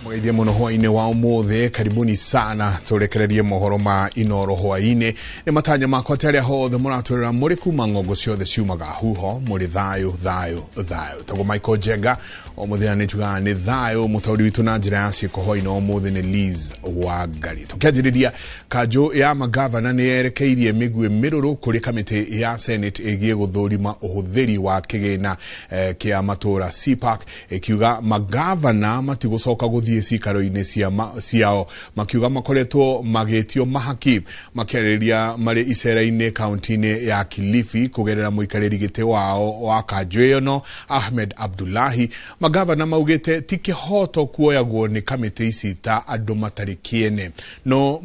Mwaithie muno hwaini wa umuthi, karibuni sana turekererie mohoro ma Inoro hwaini. Ni matanya makwa ati aria hothe muratwirira muri kuma ng'ongo ciothe ciumaga huho muri thayo thayo thayo. Tagwo Michael Jenga o muthenya ni tugaga ni thayo mutauri witu na njira ya ciiko hwaini o muthi ni Liz Wangari. Tukianjiriria kanjũ ya magavana ni yerekeirie mĩguĩ mĩrũrũ kũrĩ kamĩtĩ ya Senate ĩgiĩ gũthũrima ũhũthĩri wa kĩgĩna kĩa matũra CPAC, ĩkiuga magavana matigũcoka gũthiĩ cikaro-inĩ ciao, makiuga makoretwo magĩtio mahaki makĩarĩrĩria marĩ icera-inĩ kaunti-inĩ ya Kilifi kũgerera mũikarĩri gĩtĩ wao wa kanjũ ĩyo no Ahmed Abdullahi. Magavana maugĩte ti kĩhoto kuoyagwo nĩ kamĩtĩ ici ta andũ matarĩ kĩene, no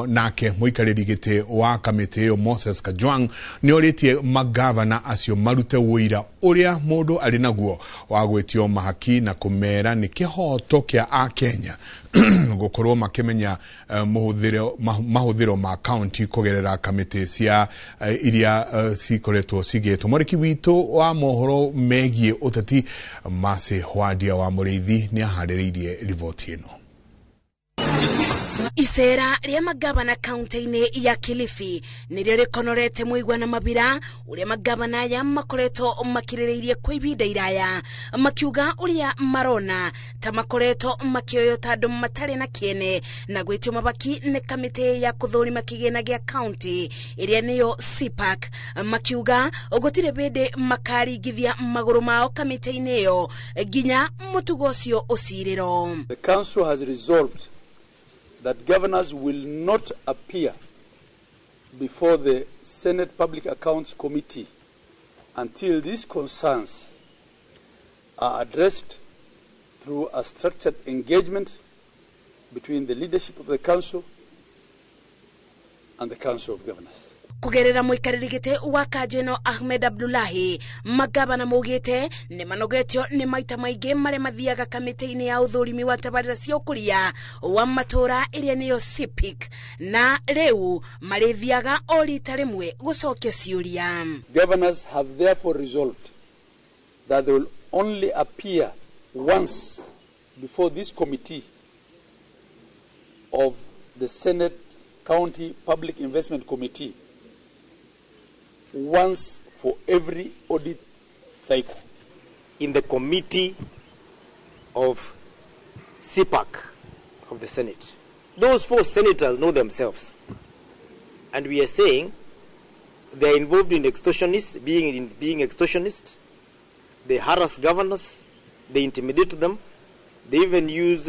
nake mũikarĩri gĩtĩ wa kamĩtĩ ĩyo Moses Kajwang nĩorĩtie magavana acio marute ũira ũrĩa mũndũ arĩ naguo wa gwĩtio mahaki na kũmera nĩ kĩhoto kĩa akenya gũkorwo makĩmenya mahũthĩro ma kaunti kũgerera kamĩtĩ cia iria cikoretwo cigĩtwo. Mwarĩki witũ wa mohoro megiĩ ũteti Mercy Hwadia wa Mũrĩithi nĩ aharĩrĩirie riboti ĩno. Icera rĩa magavana kaunti-inĩ ya Kilifi nĩrĩo rĩkonorete mũigua na mabira ũrĩa magavana aya makoretwo makirĩrĩirie kwa ihinda iraya, makiuga ũrĩa marona ta makoretwo makĩoywo ta andũ matarĩ na kĩene na gwĩtio mabaki nĩ kamĩtĩ ya kũthũrima kĩgĩna gĩa kaunti ĩrĩa nĩyo CPAC, makiuga gũtirĩ hĩndĩ makaringithia magũrũ mao kamĩtĩ-inĩ ĩyo nginya mũtugo ũcio ũcirĩro. The council has resolved that governors will not appear before the Senate Public Accounts Committee until these concerns are addressed through a structured engagement between the leadership of the Council and the Council of Governors. Kugerera mũikarĩri gĩtĩ wa kanjũ ĩno Ahmed Abdullahi, magavana maugĩte nĩ manogetio nĩ maita maingĩ marĩa mathiaga kamĩtĩ-inĩ ya ũthũrimi wa tabarĩra cia ũkũria wa matũra ĩrĩa nĩyo CPIC, na rĩu marĩthiaga o rita rĩmwe gũcokia ciũria. Governors have therefore resolved that they will only appear once before this committee of the Senate County Public Investment Committee once for every audit cycle. In the committee of CPAC of the Senate, those four senators know themselves, and we are saying they are involved in extortionists, being extortionists. They harass governors, they intimidate them, they even use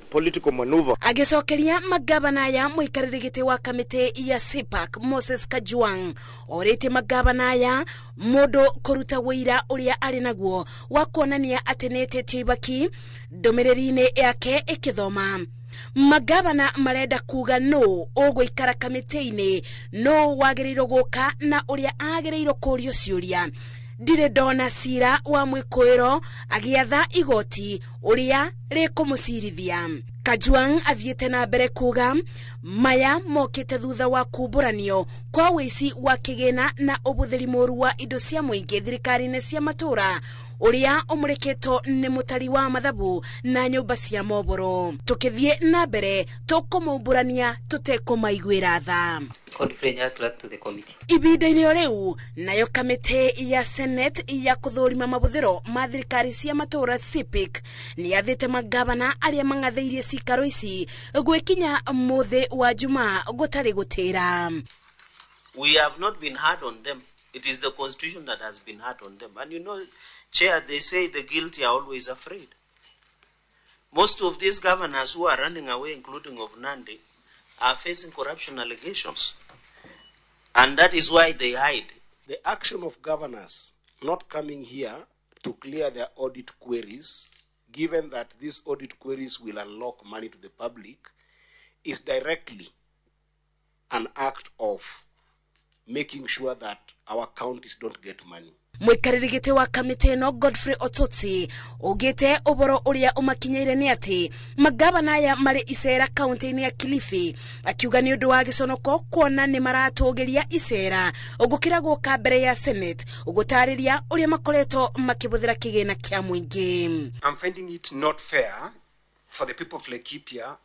political maneuver. Agĩcokeria magavana aya mũikarĩri gĩtĩ wa kamĩtĩ ya CPAC Moses Kajwang orĩtie magavana aya mũndũ kũruta wũira ũrĩa arĩ naguo wa kuonania atĩ nĩetĩtio ibaki. Ndũmĩrĩri-inĩ yake ĩkĩthoma, magavana marenda kuga nũ ũgũikara kamĩtĩ-inĩ, nũ wagĩrĩirwo gũka na ũrĩa agĩrĩirwo kũũrio ciũria. Ndirĩ ndona cira wa mwĩkũĩro agĩatha igoti ũrĩa rĩkũmũcirithia. Kajwang athiĩte na mbere kuga maya mokĩte thutha wa kumbũranio kwa wĩici wa kĩgĩna na ũbũthĩri mũru wa indo cia mũingĩ thirikari-inĩ cia matũra ũrĩa ũmũrĩkĩtwo nĩ mũtari wa mathabu na nyũmba cia mohoro. Tũkĩthiĩ na mbere tũkũmumbũrania tũtekũmaiguĩra tha. Ihinda-inĩ o rĩu nayo kamĩtĩ ya Senate ya kũthũrima mabũthĩro ma thirikari cia matũra CPIC nĩ yathĩte magavana arĩa mang'athĩirie cikaro ici gwĩkinya mũthĩ wa Jumaa gũtarĩ gũtĩra. We have not been hard on them. It is the constitution that has been hard on them. And you know, Chair, they say the guilty are always afraid. Most of these governors who are running away, including of Nandi, are facing corruption allegations. And that is why they hide. The action of governors not coming here to clear their audit queries, given that these audit queries will unlock money to the public, is directly an act of making sure that our counties don't get money. Mwikarĩri gĩtĩ wa kamĩtĩ ĩno Godfrey Osotsi ugĩte ũboro ũrĩa ũmakinyĩire nĩ atĩ magavana aya marĩ icera kaunti-inĩ ya Kilifi, akiuga nĩ ũndũ wa gĩconoko kuona nĩ maratũgĩria icera gũkĩra gũka mbere ya Senate gũtarĩria ũrĩa makoretwo makĩhũthĩra kĩgĩna kĩa mũingĩ. I'm finding it not fair for the people of Laikipia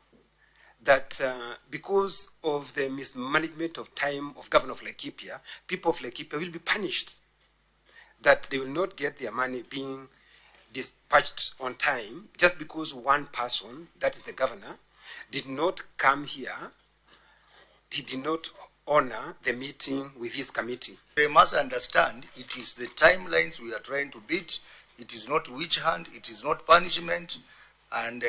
that because of the mismanagement of time of Governor of Laikipia, people of Laikipia will be punished, that they will not get their money being dispatched on time just because one person, that is the governor, did not come here, he did not honor the meeting with his committee. They must understand it is the timelines we are trying to beat. It is not witch hunt, it is not punishment, and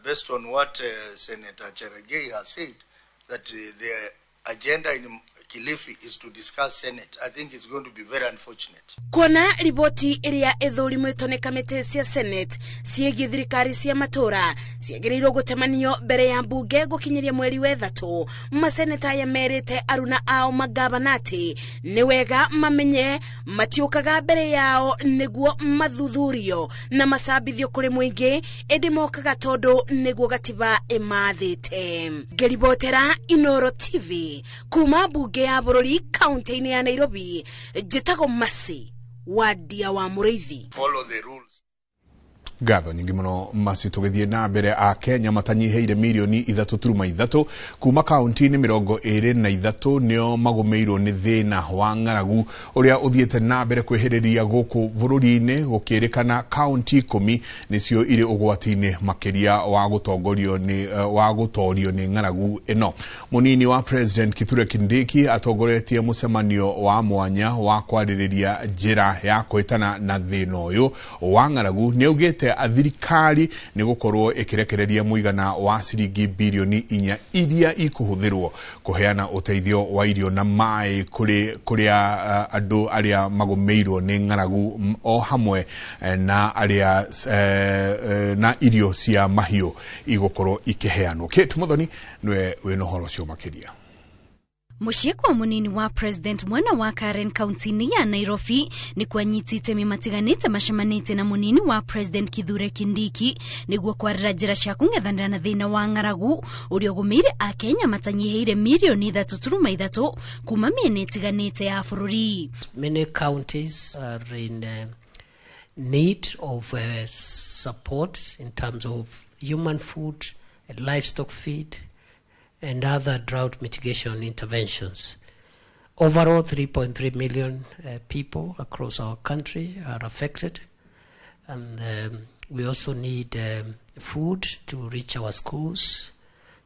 based on what Senator Cherargei has said, that the agenda in Kilifi is to discuss Senate. I think it's going to be very unfortunate. Kuona riboti iria ithũrimĩtwo nĩ kamĩtĩ cia Senate ciĩgiĩ thirikari cia matũra ciagĩrĩirwo gũtemanio mbere ya mbunge gũkinyĩria mweri wa 3, maseneta aya merĩte aruna ao magavana atĩ nĩ wega mamenye matiũkaga mbere yao nĩguo mathuthurio na macambithio kũrĩ mũingĩ, ĩndĩ mokaga tondũ nĩguo gatiba ĩmathĩte. Ngĩribotera Inooro TV kuma mbunge ya bũrũri kaunti-inĩ ya Nairobi, njĩtagwo Masi Wadia wa Mũrĩithi. Follow the rules. Ngatho nyingĩ mũno Masi. Tũgĩthiĩ na mbere, a Kenya matanyihĩire mirioni 3.3 kuma kaunti-inĩ 23 nĩo magũmĩirwo nĩ thĩna wa ng'aragu ũrĩa ũthiĩte na mbere kwĩhĩrĩria gũkũ bũrũri-inĩ, gũkĩrĩkana kaunti 10 nĩcio irĩ ũgwati-inĩ makĩria wa gũtongorio nĩ wa gũtorio nĩ ng'aragu ĩno. Mũnini wa President Kithure Kindiki atongoretie mũcemanio wa mwanya wa kwarĩrĩria njĩra ya kũhĩtana na thĩna ũyũ wa ng'aragu. Nĩaugĩte thirikari nĩ gũkorwo ĩkĩrekereria mũigana wa ciringi birioni 4 iria ikũhũthĩrwo kũheana ũteithio wa irio na maĩ kũrĩ kũrĩa andũ arĩa magũmĩirwo nĩ ng'aragu, o hamwe na arĩa na irio cia mahiũ igũkorwo ikĩheanwo. Kate Muthoni nĩwe wĩna ũhoro ũcio makĩria. Mũciĩ kwa mũnini wa President mwena wa Karen kaunti-inĩ ya Nairobi nĩ kwanyiti itemi matiganĩte macemanĩtie na mũnini wa President Kithure Kindiki nĩguo kwarĩra njĩra cia kũng'ethanĩra na thĩna wa ng'aragu ũrĩa ũgũmĩire Akenya matanyihĩire mirioni 3.3 kuma mĩena ĩtiganĩte ya bũrũri. Many counties are in need of support in terms of human food, livestock feed, and other drought mitigation interventions. Overall, 3.3 million people across our country are affected, and we also need food to reach our schools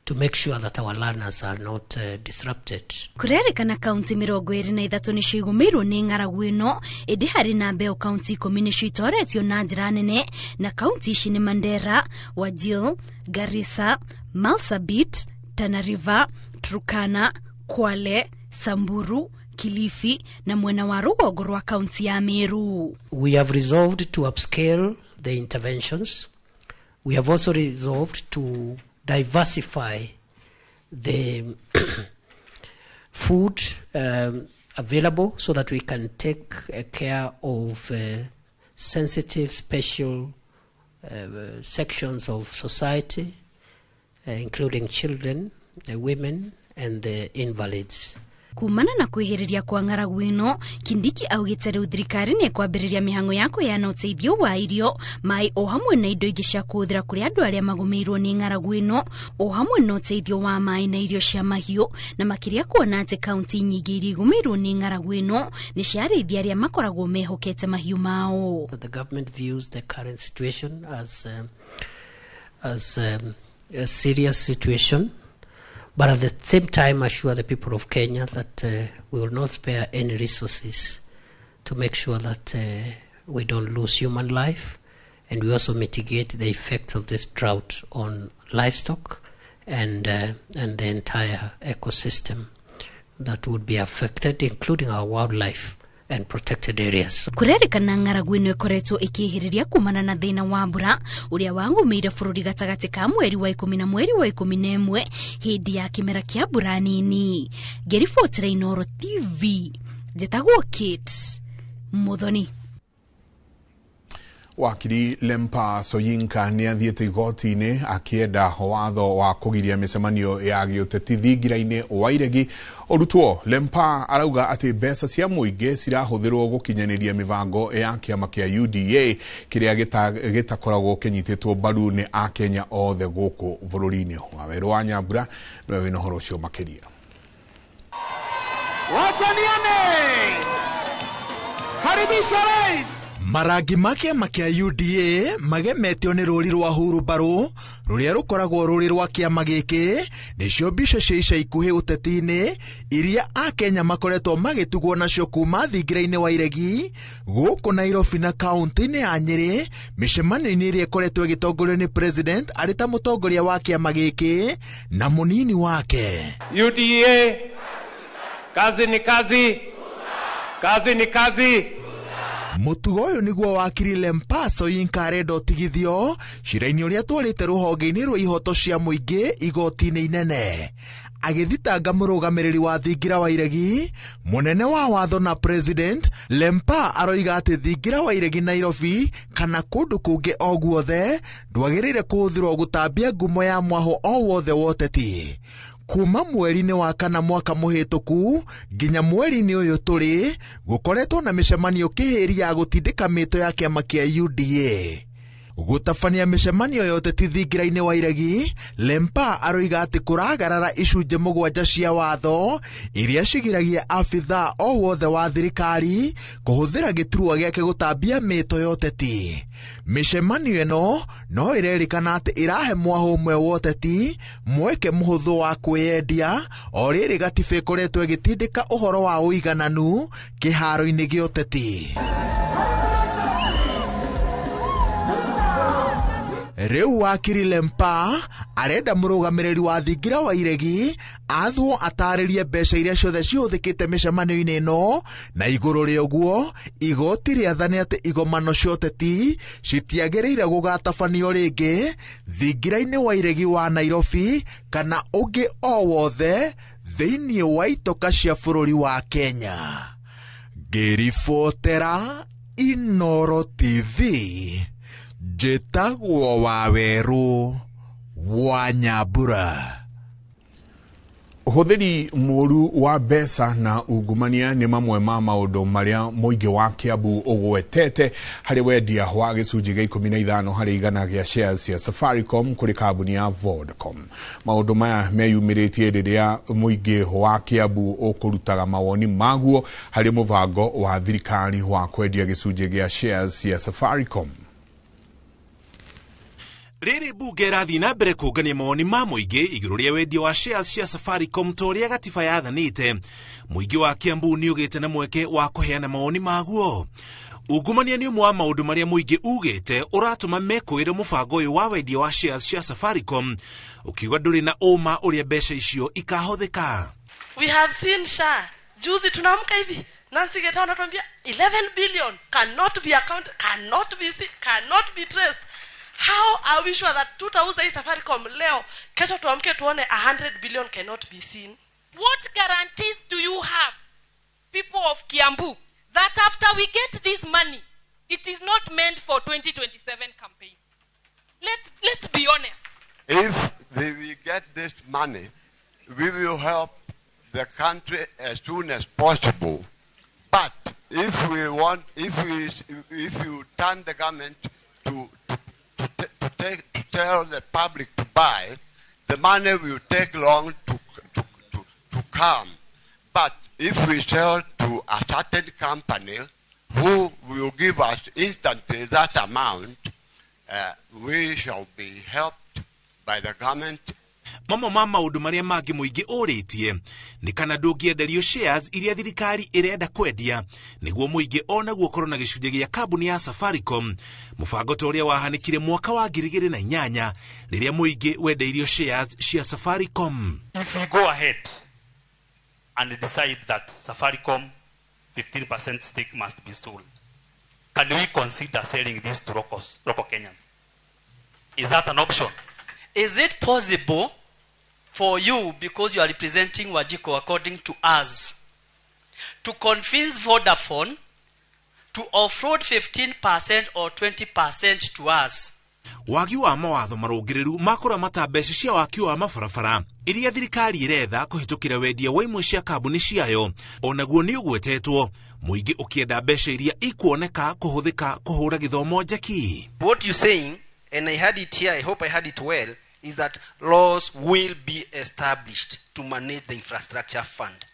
to make sure that our learners are not disrupted. Kũrerĩkana kaunti 23 nĩcio igũmĩirwo nĩ ng'aragu ĩno, ĩndĩ harĩ na mbeo kaunti 10 nĩcio itoretio na njĩra nene, na kaunti ici nĩ Mandera, Wajir, Garissa, Marsabit, Tana River, Turkana, Kwale, Samburu, Kilifi na mwena wa rũgongo rwa kaunti ya Meru. We have resolved to upscale the interventions. We have also resolved to diversify the food available so that we can take care of sensitive special sections of society, including children, women, and the invalids. Kumana na kwĩhĩrĩria kwa ng'aragu ĩno, Kindiki augĩte rĩu thirikari nĩ ĩkwambĩrĩria mĩhang'o ya kũheana ũteithio wa irio, maĩ o hamwe na indo ingĩ cia kũhũthĩra kũrĩ andũ arĩa magũmĩirwo nĩ ng'aragu ĩno, o hamwe na ũteithio wa maĩ na irio cia mahiũ, na makĩria kuona atĩ kaunti nyingĩ iria igũmĩirwo nĩ ng'aragu ĩno nĩ cia arĩithi arĩa makoragwo mehokete mahiũ mao. The government views the current situation as a serious situation, but at the same time assure the people of Kenya that we will not spare any resources to make sure that we don't lose human life, and we also mitigate the effects of this drought on livestock and the entire ecosystem that would be affected, including our wildlife and protected areas. Kũrerĩkana ng'aragu ĩno ĩkoretwo ĩkĩhĩrĩria kumana na thĩna wa mbura ũrĩa wagũmĩire bũrũri gatagatĩ ka mweri wa 10 na mweri wa 11 hĩndĩ ya kĩmera kĩa mbura nini. Ngĩribotera Inooro TV, njĩtagwo Kate Muthoni. Wakiri Lempa Soyinka nĩ athiĩte igoti-inĩ akĩenda watho wa kũgiria mĩcemanio ya gĩũteti thingira-inĩ wa Iregi ũrutwo. Lempa arauga atĩ mbeca cia mũingĩ cirahũthĩrwo gũkinyanĩria mĩbango ya kĩama kĩa UDA kĩrĩa gĩtakoragwo kĩnyitĩtwo mbaru nĩ akenya othe gũkũ bũrũri-inĩ. Wawerũ wa Nyambura nĩwe wĩna ũhoro ũcio makĩria. Wachaniane, karibisha rais. Marangi ma kĩama kĩa UDA magemetio nĩ rũri rwa hurumbarũ rũrĩa rũkoragwo rũrĩ rwa kĩama gĩkĩ nĩcio mbica cia ica ikuhĩ ũteti-inĩ iria akenya makoretwo magĩtugwo nacio kuma thingira-inĩ wa Iregi gũkũ Nairobi na kaunti-inĩ ya Nyĩrĩ mĩcemanio-inĩ ĩrĩa ĩkoretwo ĩgĩtongorio nĩ president arĩ ta mũtongoria wa kĩama gĩkĩ na mũnini wake. UDA, kazi ni kazi, kazi ni kazi. Mũtugo ũyũ nĩguo wakiri Lempa Soyinka arenda ũtigithio cira-inĩ ũrĩa atwarĩte rũhonge-inĩ rwa ihoto cia mũingĩ igoti-inĩ inene agĩthitanga mũrũgamĩrĩri wa thingira wa Iregi mũnene wa watho na president. Lempa aroiga atĩ thingira wa Iregi Nairobi kana kũndũ kũngĩ o guothe ndwagĩrĩire kũhũthĩrwo gũtambia ngumo ya mwaho o wothe wa ũteti. Kuma mweri-inĩ wa kana mwaka mũhĩtũku nginya mweri-inĩ ũyũ tũrĩ gũkoretwo na mĩcemanio kĩhĩri ya gũtindĩka mĩto ya kĩama kĩa UDA. Gũtabania mĩcemanio ya ũteti thingira-inĩ wa Iregi, Lempa aroiga atĩ kũragarara icunjĩ 7 cia watho iria cigiragia abithaa o wothe wa thirikari kũhũthĩra gĩturwa gĩake gũtambia mĩto ya ũteti. Mĩcemanio ĩno no ĩrerĩkana atĩ ĩrahe mwaho ũmwe wa ũteti mweke mũhũthũ wa kwĩyendia o rĩrĩ gatiba ĩkoretwo ĩgĩtindĩka ũhoro wa ũigananu kĩharo-inĩ gĩa ũteti. Rĩu wakiri Lempa arenda mũrũgamĩrĩri wa thingira wa Iregi athwo atarĩrie mbeca iria ciothe cihũthĩkĩte mĩcemanio-inĩ ĩno na igũrũ rĩa ũguo igoti rĩathane atĩ igomano cia ũteti citiagĩrĩire gũgatabanio rĩngĩ thingira-inĩ wa Iregi wa Nairobi kana ũngĩ o wothe thĩinĩ wa itoka cia bũrũri wa Kenya. Ngĩribotera Inooro TV, njĩtagwo Wawerũ wa Nyambura. Ũhũthĩri mũũru wa mbeca na ungumania nĩ mamwe ma maũndũ marĩa mũingĩ wa Kiambu ũgwetete harĩ wendia wa gĩcunjĩ gĩa 15 harĩ igana gĩa shares cia Safaricom kũrĩ kambuni ya Vodacom. Maũndũ maya meyumĩrĩtie rĩrĩa mũingĩ wa Kiambu ũkũrutaga mawoni maguo harĩ mũbango wa thirikari wa kwendia gĩcunjĩ gĩa shares cia Safaricom. Rĩrĩ mbunge ĩrathiĩ na mbere kũngania mawoni ma mũingĩ igũrũ rĩa wendia wa shares cia Safaricom ta ũrĩa gatiba yathanĩte. Mũingĩ wa Kiambu nĩ ũgĩte na mweke wa kũheana mawoni maguo. Ungumania nĩ ũmwe wa maũndũ marĩa mũingĩ ugĩte ũratũma mekũĩre mũbango ũyũ wa wendia wa shares cia Safaricom ũkiuga ndũrĩ na ũma ũrĩa mbeca icio ikahũthĩka. We have seen SHA. Juzi tunaamka hivi Nancy Getao anatuambia 11 billion cannot be accounted, cannot be seen, cannot be traced. How are we sure that tutauza hii Safaricom leo, kesho tuamke tuone 100 billion cannot be seen? What guarantees do you have, people of Kiambu, that after we get this money, it is not meant for 2027 campaign? Let's be honest. If we get this money, we will help the country as soon as possible. But if we want, if you turn the government to tell the public to buy, the money will take long to come. But if we sell to a certain company who will give us instantly that amount, we shall be helped by the government. Mamwe ma maũndũ marĩa mangĩ mũingĩ ũrĩtie nĩ kana ndũngĩenderio shares iria thirikari ĩrenda kwendia nĩguo mũingĩ onaguo ũkorwo na gĩcunjĩ gĩa kambuni ya Safaricom, mũbango ta ũrĩa wahanĩkire mwaka wa 2008 rĩrĩa mũingĩ wendeirio shares cia Safaricom. If we go ahead and decide that Safaricom 15% stake must be sold, can we consider selling this to local Kenyans? Is that an option? Is it possible for you, because you are representing Wajiko according to us, to convince Vodafone to offload 15% or 20% to us. Wagi wa mawatho marũngĩrĩru ma kũramata mbeca cia waki wa mabarabara iria thirikari iretha kũhĩtũkĩra wendia wa imwe cia kambuni ciayo onaguo nĩ ũgwetetwo mũingĩ ũkĩenda mbeca iria ikuoneka kũhũthĩka kũhũra gĩthomo njeki. What you saying, and I had it here, I hope I had it well, is that laws will be established to manage the infrastructure fund.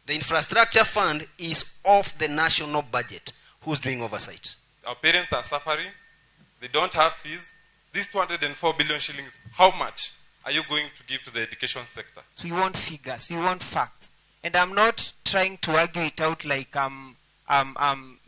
The infrastructure fund is off the national budget. Who's doing oversight? Our parents are suffering. They don't have fees. These 204 billion shillings, how much are you going to give to the education sector? We want figures. We want facts. And I'm not trying to argue it out like I'm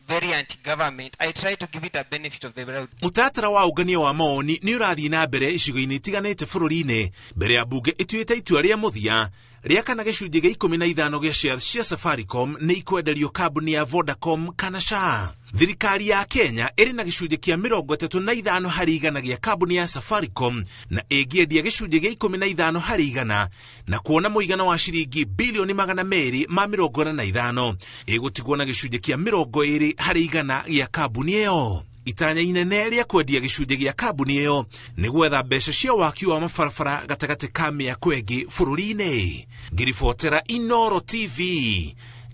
very anti-government. I try to give it a benefit of the doubt. Mũtaratara wa ũngania wa mawoni nĩ ũrathiĩ na mbere icigo-inĩ itiganĩte bũrũri-inĩ mbere ya mbunge ĩtuĩte itua rĩa mũthia rĩa kana gĩcunjĩ gĩa 15 gĩa shares cia Safaricom nĩ ikwenderio kambuni ya Vodacom kana SHA. Thirikari ya Kenya ĩrĩ na gĩcunjĩ kĩa 35 harĩ igana gĩa kambuni ya Safaricom na ĩngĩendia gĩcunjĩ gĩa 15 harĩ igana na kuona mũigana wa ciringi bilioni 245 ĩgũtigwo na gĩcunjĩ kĩa 20 harĩ igana gĩa kambuni ĩyo. Itanya inene rĩa kwendia gĩcunjĩ gĩa kambuni ĩyo nĩ gwetha mbeca cia waki wa mabarabara gatagatĩ ka mĩako ĩngĩ bũrũri-inĩ. Ngĩribotera Inoro TV,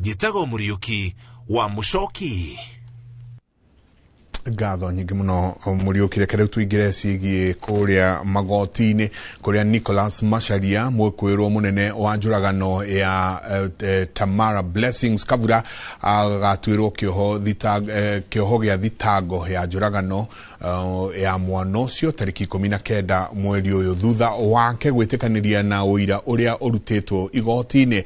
njĩtagwo Mũriũki wa Mũcoki. Ngatho nyingĩ mũno Mũriũki. Reke rĩu tũingĩre ciĩgiĩ kũrĩa magoti-inĩ kũrĩa Nicholas Macharia mwĩkũĩrwo mũnene wa njũragano ya Tamara Blessings Kabura agatuĩrwo kĩoho gĩa thitango ya njũragano ya mwana ũcio tarĩki 19 mweri ũyũ thutha wake gwĩtĩkanĩria na ũira ũrĩa ũrutĩtwo igoti-inĩ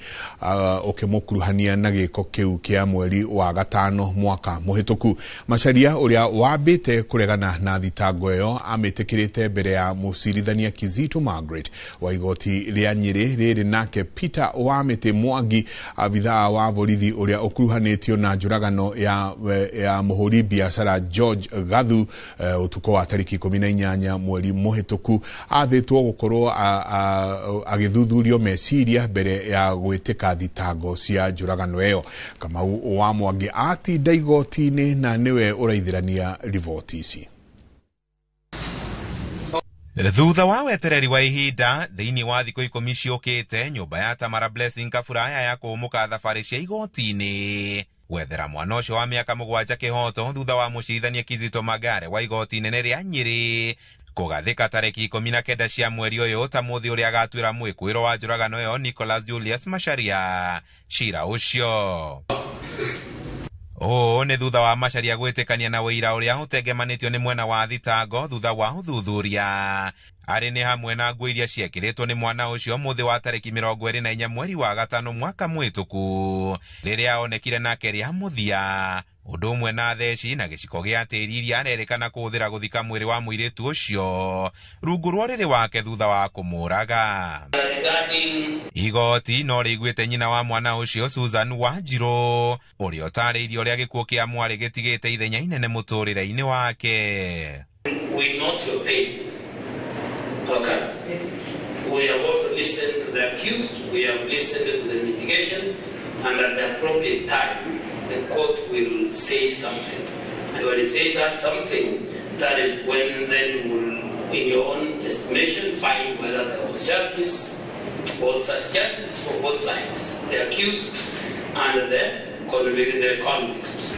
ũkĩmũkuruhania na gĩko kĩu kĩa mweri wa gatano mwaka mũhĩtũku. Macharia ũrĩa wambĩte kũregana na thitango ĩyo amĩtĩkĩrĩte mbere ya mũcirithania Kizito Margaret wa igoti rĩa Nyĩrĩ rĩrĩ nake Peter Wamĩtĩ Mwangi abithaa wa borithi ũrĩa ũkuruhanĩtio na njũragano ya mũhũri biacara George Gathu ũtukũ wa tarĩki 18 mweri mũhĩtũku athĩtwo gũkorwo agĩthuthurio meciria mbere ya gwĩtĩka thitango cia njũragano ĩyo. Kamau wa Mwangi atinda igoti-inĩ na nĩwe ũraithĩrania riboti ici. Thutha wa wetereri wa ihinda thĩinĩ wa thikũ 10 ciũkĩte nyũmba ya Tamara Blessing Kabura ya kũhũmũka thabarĩ cia igoti-inĩ gwethera mwana ũcio wa mĩaka 7 kĩhoto thutha wa mũcirithania Kizito Magare wa igoti inene rĩa Nyĩrĩ kũgathĩka tarĩki 19 cia mweri ũyũ ta mũthĩ ũrĩa agatuĩra mwĩkũĩrwo wa njũragano ĩyo Nicholas Julius Macharia cira ũcio. Ũũ nĩ thutha wa Macharia gwĩtĩkania na ũira ũrĩa ũtengemanĩtio nĩ mwena wa thitango thutha wa ũthuthuria arĩ nĩ hamwe na nguo iria ciekĩrĩtwo nĩ mwana ũcio mũthĩ wa tarĩki 24 mweri wa gatano mwaka mũhĩtũku rĩrĩa onekire nake rĩa mũthia ũndũ ũmwe na theci na gĩciko gĩa tĩri iria arerĩkana kũhũthĩra gũthika mwĩrĩ wa mũirĩtu ũcio rungu rwa ũrĩrĩ wake thutha wa kũmũraga. Igoti no rĩiguĩte nyina wa mwana ũcio Susan Wanjirũ ũrĩa ũtarĩirie ũrĩa gĩkuũ kĩa mwarĩ gĩtigĩte ithenya inene mũtũrĩre-inĩ wake. We note your pain. Okay. We have also listened to the accused, we have listened to the mitigation, and at the appropriate time, the court will say something. And when it says that something, that is when then we'll, in your own estimation, find whether there was justice, both sides, justice for both sides, the accused and the convict.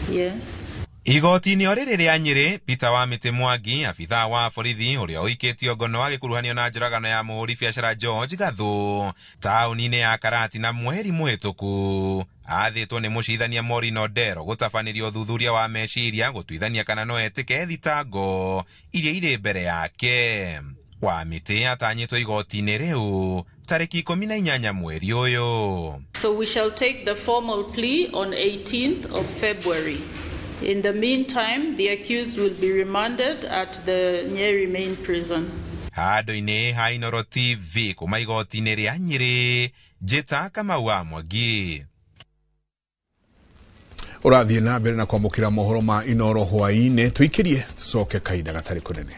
Yes. Igoti-inĩ o rĩrĩ rĩa Nyĩrĩ, Peter Wamĩtĩ Mwangi abithaa wa borithi ũrĩa ũikĩtio ngono agĩkuruhanio na njũragano ya mũhũri biacara George Gathu taũni-inĩ ya Karatina mweri mũhĩtũku athĩtwo nĩ mũcirithania Maureen Odero gũtabanĩria ũthuthuria wa meciria gũtuithania kana no etĩke thitango iria irĩ mbere yake. Wamĩtĩ atanyĩtwo igoti-inĩ rĩu tarĩki 18 mweri ũyũ. So we shall take the formal plea on 18th of February. In the meantime, the accused will be remanded at the Nyeri main prison. Handũ-inĩ ha Inoro TV kuma igoti-inĩ rĩa Nyĩrĩ, njĩta Kamau wa Mwangi. Ũrathiĩ na mbere na kwamũkĩra mohoro ma Inoro hwaĩ-inĩ, tũikĩrie tũcoke kahinda gatarĩ kũnene.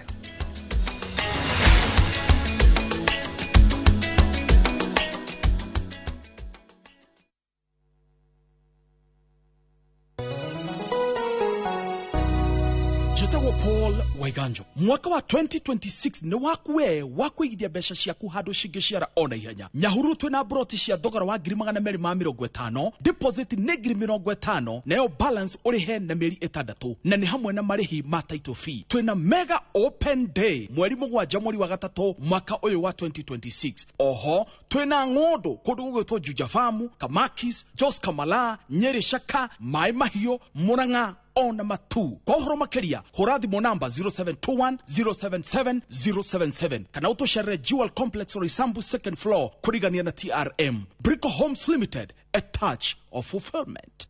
Paul Waiganjo. Mwaka wa 2026 nĩ waku we wa kũigithia mbeca ciaku handũ cingĩciara ona ihenya. Nyahururu twĩna broti cia thogora wa 250,000, deposit nĩ 50,000, nayo balance ũrĩhe na mĩeri 6, na nĩ hamwe na marĩhi ma title fee. Twĩna mega open day mweri 7 mweri wa 3 mwaka ũyũ wa 2026. Oho twĩna ng'ũndũ kũndũ gũgwĩtwo Juja Farm, Kamakis, Jos Kamala, Nyeri Shaka, Mai Mahiũ, Murang'a ona Matu. Kwa ũhoro makĩria hũra thimũ namba 0721 077 077 kana ũtũcerere Jewel Complex Roysambu second floor kũrigania na TRM. Brico Homes Limited, a touch of fulfillment.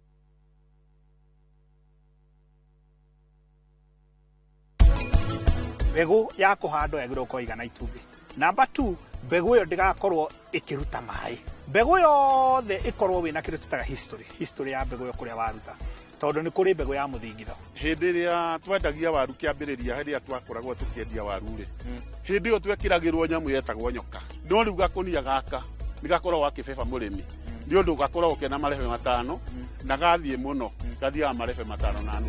Mbegũ ya kũhandwo yagĩrĩirwo gũkorwo ĩigana itumbĩ. Namba 2, mbegũ ĩyo ndĩgakorwo ĩkĩruta maĩ. Mbegũ yothe ĩkorwo wĩna kĩndũ tũtaga history ya mbegũ ĩyo kũrĩa waruta, tondũ nĩ kũrĩ mbegũ ya mũthingitho. Hĩndĩ ĩrĩa twendagia waru kĩambĩrĩria, hĩndĩ ĩrĩa twakoragwo tũkĩendia waru rĩ, hĩndĩ ĩyo twekĩragĩrwo nyamũ yetagwo nyoka. No rĩu gakũnia gaka nĩ gakoragwo gakĩbeba mũrĩmi, nĩ ũndũ gakoragwo kena marebe 5 na gathiĩ mũno, gathiaga marebe 5.5.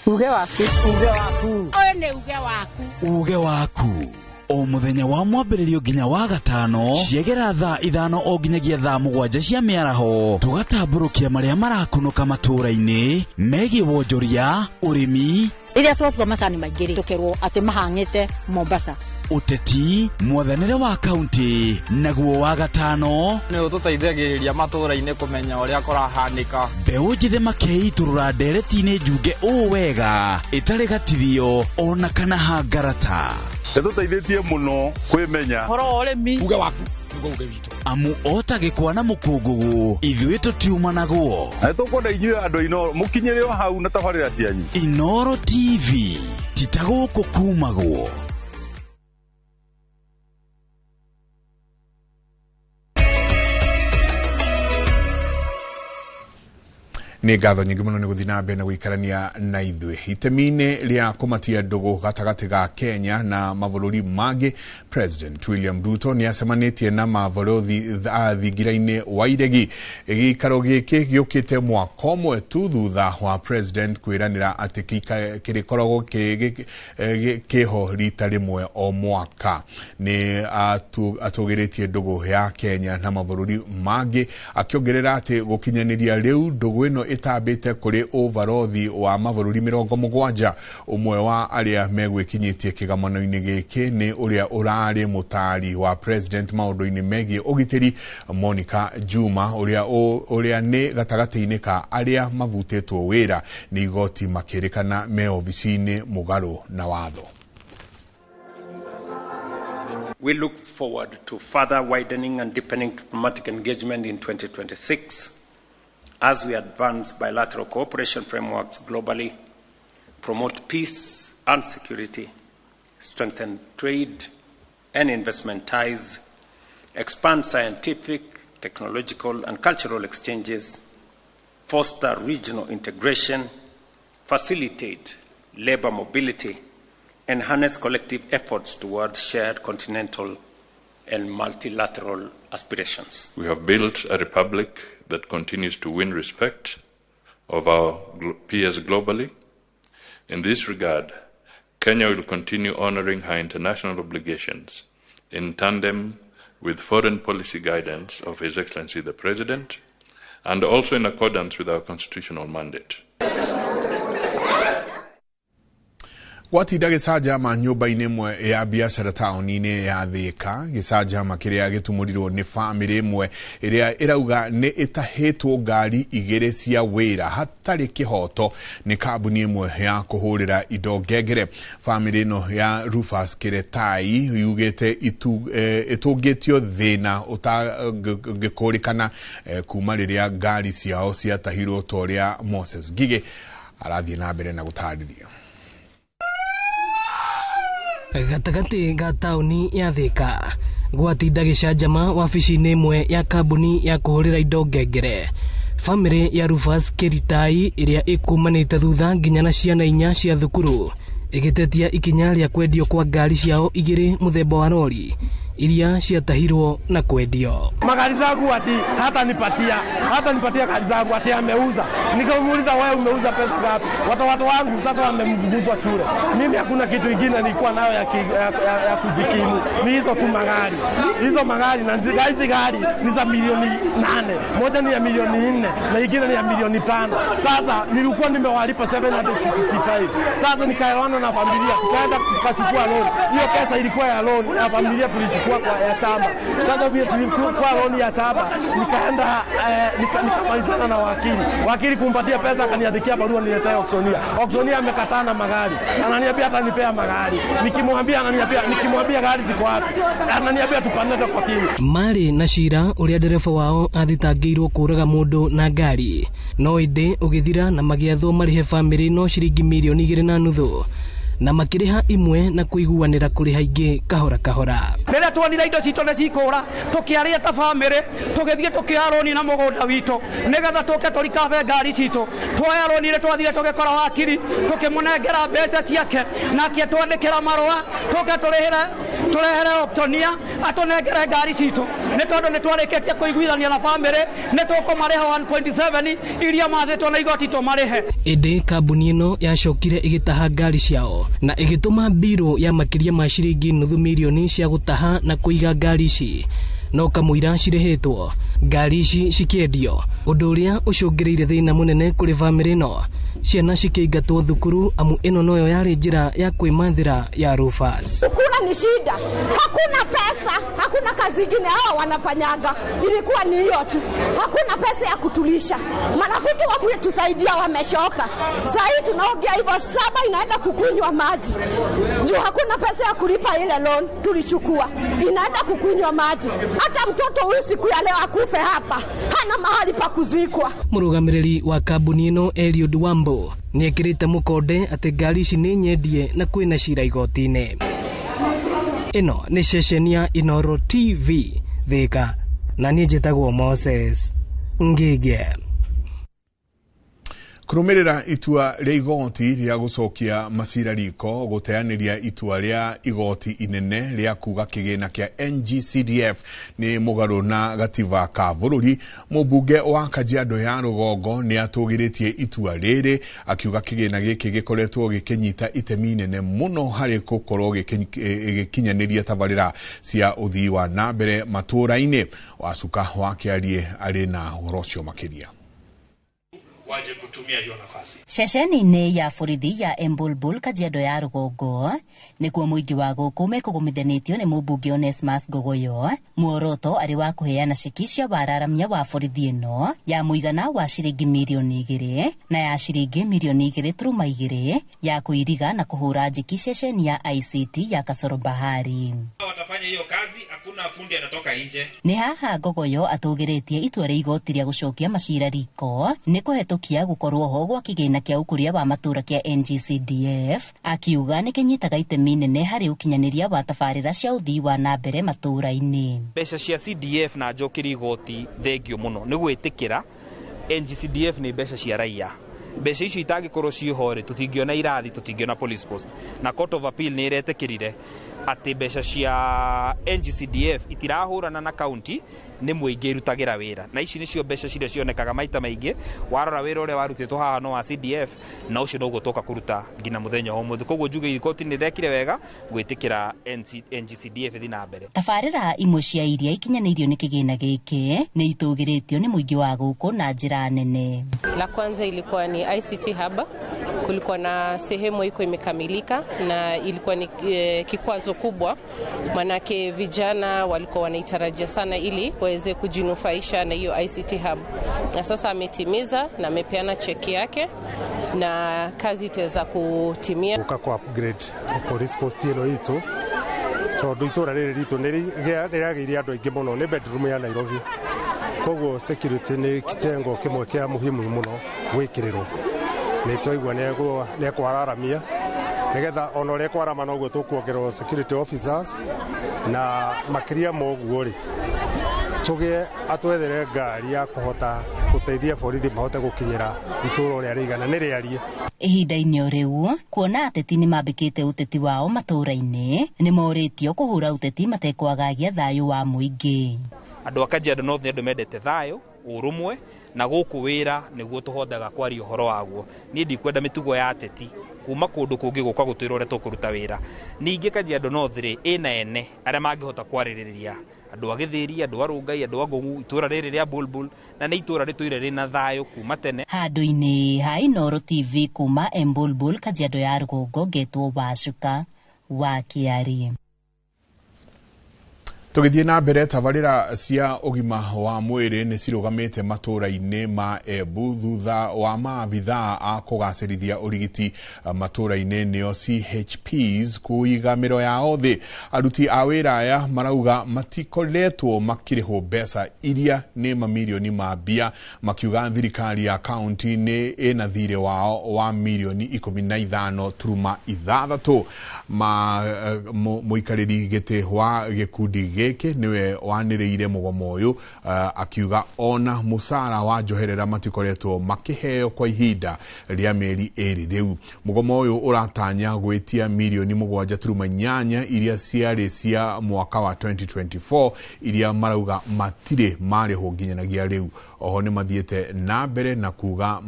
Uge waku, uge waku. Ũyũ nĩ uge waku. Uge waku. O mũthenya wa mwambĩrĩrio nginya wa gatano ciegera thaa 5 o nginyagia thaa 7 cia mĩaraho, tũgatambũrũkia marĩa marakunũka matũũra-inĩ megiĩ wonjoria, ũrĩmi. Rĩrĩa twatua macani maingĩ rĩ, tũkerwo atĩ mahang'ĩte Mombasa. Ũteti, mwathanĩre wa kaunti, naguo wa gatano nĩ ũtũteithagĩrĩria matũũra-inĩ kũmenya ũrĩa kũrahanĩka. Mbeũ njĩthĩ makeitũrũra ndereti-inĩ njunge ũũ wega ĩtarĩ gatithio ona kana hangarata. Ĩtũteithĩtie mũno kwĩmenya ũhoro wa ũrĩmi. Uge waku nĩguo uge witũ. Amu ota gĩkwa na mũkũngũgũ ithuĩ tũtiumanagwo. Na nĩtũkwenda inyuĩ andũ Inooro mũkinyĩre o hau na tabarĩra cianyu. Inooro TV ti ta gũkũ kumagwo. Nĩ ngatho nyingĩ mũno nĩ gũthiĩ na mbere na gũikarania na ithuĩ. Itemi-inĩ rĩa kũmatia ndũgũ gatagatĩ ga Kenya na mabũrũri mangĩ, President William Ruto nĩ acemanĩtie na mabũrũri a thingira-inĩ wa iregi. Gĩikaro gĩkĩ gĩũkĩte mwaka ũmwe tu thutha wa President kwĩranĩra atĩ kĩrĩkoragwo kĩho rita rĩmwe o mwaka. Nĩ atũgĩrĩtie ndũgũ ya Kenya na mabũrũri mangĩ, akĩongerera atĩ gũkinyanĩria rĩu ndũgũ ĩno ĩtambĩte kũrĩ ũbarothi wa mabũrũri 70. Ũmwe wa arĩa megwĩkinyĩtie kĩgomano-inĩ gĩkĩ nĩ ũrĩa ũrarĩ mũtaari wa President maũndũ-inĩ megiĩ ũgitĩri Monica Juma, ũrĩa nĩ gatagatĩ-inĩ ka arĩa mavutĩtwo wĩra nĩ igoti makĩrĩkana me obici-inĩ mũgarũ na watho. We look forward to further widening and deepening diplomatic engagement in 2026 as we advance bilateral cooperation frameworks globally, promote peace and security, strengthen trade and investment ties, expand scientific, technological, and cultural exchanges, foster regional integration, facilitate labor mobility, and harness collective efforts towards shared continental and multilateral aspirations. We have built a republic that continues to win respect of our peers globally. In this regard, Kenya will continue honoring her international obligations in tandem with foreign policy guidance of His Excellency the President, and also in accordance with our constitutional mandate. Gwatinda gĩcanjama nyũmba-inĩ ĩmwe ya biacara taũni-inĩ ya Thĩka, gĩcanjama kĩrĩa gĩtumũrirwo nĩ bamĩrĩ ĩmwe ĩrĩa ĩrauga nĩ ĩtahĩtwo ngari 2 cia wĩra hatarĩ kĩhoto nĩ kambuni ĩmwe ya kũhũrĩra indo ngengere. Bamĩrĩ ĩno ya Rufus Kiretai yugĩte ĩtũngĩtio thĩna ũtangĩkũrĩkana kuma rĩrĩa ngari ciao ciatahirwo ta ũrĩa Moses Ngigĩ arathiĩ na mbere na gũtarĩria. Gatagatĩ ga taũni ya Thĩka gwatinda gĩcanjama wabici-inĩ ĩmwe ya kambuni ya kũhũrĩra indo ngengere. Bamĩrĩ ya Rufus Kiritai ĩrĩa ĩkumanĩte thutha nginya na ciana 4 cia thukuru ĩgĩtetia ikinya rĩa kwendio kwa ngari ciao 2 mũthemba wa rori iria ciatahirwo na kwendio. Magari zangu ati hata nipatia gari zangu ati ameuza. Nikamuuliza wewe umeuza pesa ngapi? Watoto wangu sasa wamemfukuzwa shule. Mimi hakuna kitu kingine nilikuwa nayo ya kujikimu. Ni hizo tu magari. Hizo magari na hizi gari ni za milioni 8. Moja ni ya milioni 4 na nyingine ni ya milioni 5. Sasa nilikuwa nimewalipa 765. Sasa nikaelewana na familia, tukaenda tukachukua loan. Hiyo pesa ilikuwa ya loan ya familia, tulichukua kwa ya shamba. Sasa vile tulikuwa loan ya shamba, nikaenda nikamalizana na wakili. Wakili kumpatia pesa akaniandikia barua niletee auctioneer. Auctioneer amekataa na magari. Ananiambia atanipea magari. Nikimwambia ananiambia, nikimwambia gari ziko wapi? Ananiambia tupande kwa kini. Mari na cira uria ndereba wao athitangĩirwo kũraga mũndũ na ngari no ĩndĩ ũgĩthira na magĩathwo marĩhe bamĩrĩ no ciringi milioni 2.5 na makĩrĩha imwe na kũiguanĩra kũrĩha ingĩ kahora kahora. Rĩrĩa tuonire indo citũ nĩ cikũra tũkĩaria ta bamĩrĩ tũgĩthiĩ tũkĩoya rũni na mũgũnda witũ nĩgetha tũke tũrikabe ngari citũ. Tuoya rũni rĩ twathire tũgĩkora wakiri tũkĩmũnengera mbeca ciake nake twandĩkĩra marũa tũke tũrĩhĩre tũrehere auctioneer atũnengere ngari citũ nĩ tondũ nĩ twarĩkĩtie kũiguithania na bamĩrĩ nĩ tũkũmarĩha 1.7 iria mathĩtwo na igoti tũmarĩhe. Ĩndĩ kambuni ĩno yacokire ĩgĩtaha ngari ciao na ĩgĩtũma mbirũ ya makĩria ma ciringi nuthu milioni cia gũtaha na kũiga ngari ici no kamũira cirĩhĩtwo ngari ici cikĩendio, ũndũ ũrĩa ũcũngĩrĩire thĩna mũnene kũrĩ bamĩrĩ ĩno, ciana cikĩingatwo thukuru amu ĩno noyo yarĩ njĩra ya kwĩmathĩra ya Rufus. Kukula ni shida, hakuna pesa, hakuna kazi ingine hawa wanafanyaga, ilikuwa ni hiyo tu, hakuna pesa ya kutulisha. Marafiki wa tusaidia wameshoka. Saa hii tunaongea hivyo, 7 inaenda kukunywa maji juu hakuna pesa ya kulipa ile loan tulichukua, inaenda kukunywa maji. Hata mtoto huyu siku ya leo akufe hapa, hana mahali pa kuzikwa. Mũrũgamĩrĩri wa kambuni ĩno Eliud Wambo nĩekĩrĩte mũkonde atĩ ngari ici nĩ nyendie na kwĩna cira igoti-inĩ. Ĩno nĩ ceceni ya Inooro TV Thika, na niĩ njĩtagwo Moses Ngige. Kũrũmĩrĩra itua rĩa igoti rĩa gũcokia macira riko gũteanĩria itua rĩa igoti inene rĩa kuga kĩgĩna kĩa NGCDF nĩ mũgarũ na gatiba ka bũrũri, mũmbunge wa Kajiado ya rũgongo nĩ atũgĩrĩtie itua rĩrĩ akiuga kĩgĩna gĩkĩ gĩkoretwo gĩkĩnyita itemi inene mũno harĩ gũkorwo gĩgĩkinyanĩria tabarĩra cia ũthii wa na mbere matũũra-inĩ. Wacuka wa Kĩarie arĩ na ũhoro ũcio makĩria. Waje kutumia hiyo nafasi. Ceceni-inĩ ya borithi ya Embulbul Kajiado ya rũgongo nĩkuo mũingĩ wa gũkũ mekũgũmithanĩtio nĩ mũmbunge Onesmus Ngogoyo, muoroto arĩ wa kũheana ceki cia wararamia wa borithi ĩno ya mũigana wa ciringi milioni 2 na ya ciringi milioni 2.2 ya kũiriga na kũhũra njeki ceceni ya ICT ya Kasoro Bahari. Watafanya hiyo kazi, hakuna fundi anatoka nje. Nĩ haha Ngogoyo atũgĩrĩtie itua rĩa igoti rĩa gũcokia macira riko nĩ kũhetũkia gũkorwo ho gwa kĩgĩna kĩa ũkũria wa matũũra kĩa NGCDF, akiuga nĩ kĩnyitaga itemi nene harĩ ũkinyanĩria wa tabarĩra cia ũthii wa na mbere matũũra-inĩ. Mbeca cia CDF na njokeri igoti thengio mũno nĩ gwĩtĩkĩra NGCDF nĩ mbeca cia raia. Mbeca icio itangĩkorwo ciĩho rĩ, tũtingĩona irathi, tũtingĩona police post. Na Court of Appeal nĩ ĩretĩkĩrire atĩ mbeca cia NGCDF itirahũrana na county, nĩ mũingĩ irutagĩra wĩra. Na ici nĩcio mbeca ciria cionekaga maita maingĩ, warora wĩra ũrĩa warutĩtwo haha no wa CDF, na ũcio noguo tũka kũruta nginya mũthenya wa ũmũthĩ. Koguo njuge igoti nĩ rĩrekire wega gwĩtĩkĩra NGCDF ĩthiĩ na mbere. Tabarĩra imwe cia iria ikinyanĩirio nĩ kĩgĩna gĩkĩ nĩ itũgĩrĩtio nĩ mũingĩ wa gũkũ na njĩra nene. La kwanza ilikuwa ni ICT Hub. Kulikuwa na sehemu iko imekamilika na ilikuwa ni kikwazo kubwa, manake vijana walikuwa wanaitarajia sana ili waweze kujinufaisha na hiyo ICT Hub, na sasa ametimiza na amepeana cheki yake na kazi itaweza kutimia. Guka kwa upgrade police post ino itu tondu itura riri ritu ni rĩagĩire andũ aingĩ mũno, nĩ bedroom ya Nairobi, koguo security nĩ kitengo kĩmwe kĩa muhimu mũno gwĩkĩrĩrwo. Nĩ twaigua nĩ ekwararamia nĩgetha ona ũrĩa ekwarama noguo tũkuongererwo security officers, na makĩria ma ũguo rĩ, tũgĩe atwethere ngari ya kũhota Gũteithia borithi mahote gũkinyĩra itũũra ũrĩa rĩigana nĩ rĩarie. Ihinda-inĩ o rĩu kuona ateti nĩ mambĩkĩte ũteti wao matũũra-inĩ, nĩ morĩtio kũhũra ũteti matekwagagia thayũ wa mũingĩ. Andũ a Kajiado North nĩ andũ mendete thayũ, ũrũmwe, na gũkũ wĩra nĩguo tũhotaga kwaria ũhoro waguo. Niĩ ndikwenda mĩtugo ya ateti kuma kũndũ kũngĩ gũka gũtwĩra ũrĩa tũkũruta wĩra. Ningĩ Kajiado North rĩ, ĩna ene arĩa mangĩhota kwarĩrĩria andũ a Gĩthĩri, andũ a Rũngai, andũ a Ngũng'u, itũũra rĩrĩ rĩa Bulbul, na nĩ itũũra rĩtũire rĩna thayũ kuma tene. Handũ-inĩ ha Inooro TV kuma Embulbul, Kajiado ya rũgongo, ngetwo Wacuka wa Kĩari. Tũgĩthiĩ na mbere, tabarĩra cia ũgima wa mwĩrĩ nĩ cirũgamĩte matũũra-inĩ ma Embu thutha wa maabithaa a kũgacĩrithia ũrigiti matũũra-inĩ nĩo CHPs kũiga mĩro yao thĩ. Aruti a wĩra aya marauga matikoretwo makĩrĩhwo mbeca iria nĩ mamirioni ma mbia, makiuga thirikari ya kaunti nĩ ĩna thirĩ wao wa mirioni 15.6. Mũikarĩri gĩtĩ wa gĩkundi gĩkĩ nĩwe wanĩrĩire mũgomo ũyũ, akiuga ona mũcara wa njoherera matikoretwo makĩheo kwa ihinda rĩa mĩeri 2 rĩu. Mũgomo ũyũ ũratanya gwĩtia mirioni 7.8 iria ciarĩ cia mwaka wa 2024 iria marauga matirĩ marĩhwo nginyanagia rĩu. Oho nĩ mathiĩte na mbere na kuga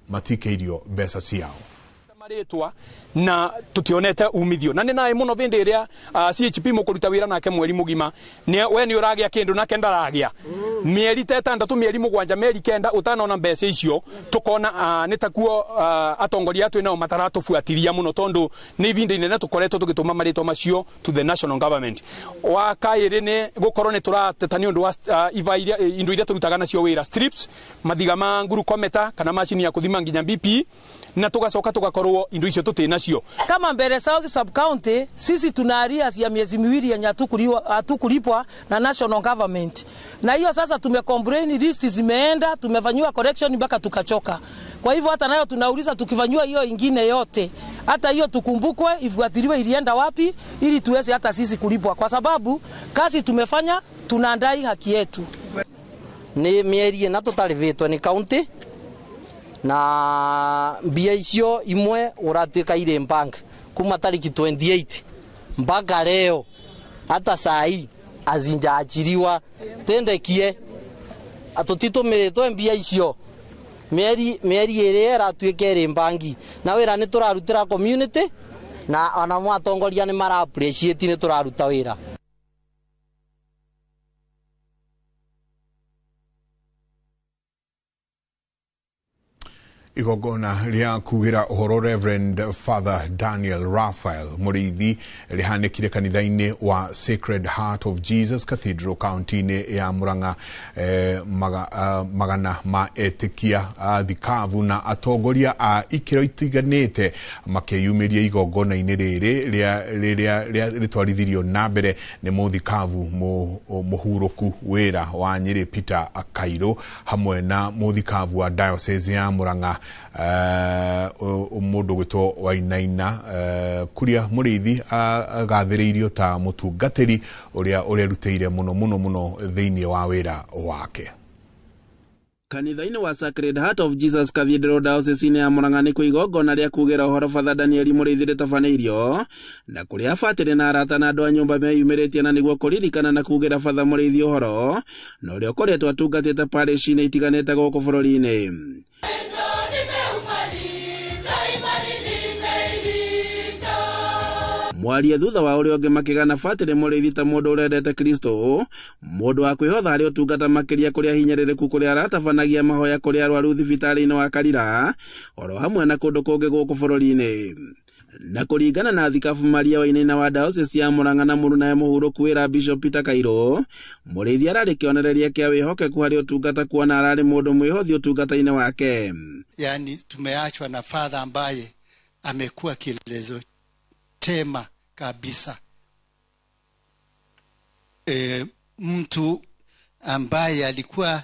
matikĩirio mbeca ciao. Marĩtwa na tutionete umithio na nĩ naĩ mũno vĩndĩ ĩrĩa CHP mũkũruta wĩra nake mweri mũgima we nĩ ũragĩa kĩndũ nake ndaragĩa mĩeri ta 6 mĩeri 7 mĩeri 9 ũtanona mbeca icio tũkona nĩ takuo atongoria atũ nao mataratũbuatiria mũno tondũ nĩ ivinda inene tũkoretwo tũgĩtũma marĩtwa macio to the national government. Wa kaĩrĩ nĩ gũkorwo nĩ tũrateta nĩ ũndũ wa iva iria indo iria tũrutaga nacio wĩra, strips, mathiga ma glucometer kana macini ya kũthima nginya BP, na tũgacoka tũgakorwo indo icio tũtĩ nacio. Kama Mbeere South Sub County sisi tuna arrears ya miezi miwili yenye hatukulipwa na national government. Na hiyo sasa tumecomplain, list zimeenda, tumefanywa correction mpaka tukachoka. Kwa hivyo hata nayo tunauliza tukifanywa hiyo ingine yote, hata hiyo tukumbukwe ifuatiliwe ilienda wapi ili tuweze hata sisi kulipwa, kwa sababu kazi tumefanya tunadai haki yetu. Ni mieri ĩna tũtarĩvĩtwo nĩ county na mbia icio imwe ũratuĩka irĩ bank kuma tariki 28 mpaka leo, hata saa hii azinjaachiriwa tendekie atũtitũmĩrĩtwe mbia icio mieri ĩrĩ ĩratuĩka ĩrĩ bangi na wĩra nĩ tũrarutĩra community na ona mwatongoria nĩ mara appreciate nĩ tũraruta wĩra. Igongona rĩa kugĩra ũhoro Reverend Father Daniel Raphael Mũrĩithi rĩhanĩkire kanitha-inĩ wa Sacred Heart of Jesus Cathedral kaunti-inĩ ya Murang'a. Magana ma etĩkia a thikabu na atongoria a ikĩro itiganĩte makĩyumĩria igongona-inĩ rĩrĩ rĩrĩa rĩtwarithirio na mbere nĩ mũthikabu mũhurũku wĩra wa Nyĩrĩ Peter Kairũ hamwe na mũthikabu wa Diocese ya Murang'a mũndũ gwĩtwo Wainaina Kuria Mũrĩithi agathĩrĩirio ta mũtungatĩri ũrĩa ũrerutĩire mũno mũno mũno thĩinĩ wa wĩra wake. Kanitha-inĩ wa Sacred Heart of Jesus Cathedral Diocese ya Murang'a nĩ kũ igongona rĩa kugĩra ũhoro Father Daniel Mũrĩithi rĩtabanĩirio na kũrĩa abatĩrĩ na arata na andũ a nyũmba meyumĩrĩtie na nĩguo kũririkana na kugĩra Father Mũrĩithi ũhoro na ũrĩa ũkoretwo atungatĩte parish-inĩ itiganĩte gũkũ bũrũri-inĩ. Mwaria thutha wa ũrĩa ũngĩ makĩgana Fatĩrĩ Mũrĩithi ta mũndũ ũrendete Kristo, mũndũ wa kwĩhotha harĩ ũtungata makĩria kũrĩa hinyĩrĩrĩku kũrĩa aratabanagia mahoya kũrĩ arwaru thibitarĩ-inĩ wa Karira oro hamwe na kũndũ kũngĩ gũkũ bũrũri-inĩ. Na kũringana na thikabu Maria Wainaina wa Diocese ya Murang'a na mũrunawe mũhurũku wĩra Bishop Peter Kairũ, Mũrĩithi ararĩ kĩonereria kĩa wĩhokeku harĩ ũtungata kuona ararĩ mũndũ mwĩhothi ũtungata-inĩ wake. Yani tumeachwa na father ambaye amekuwa kielelezo tema kabisa, mtu ambaye alikuwa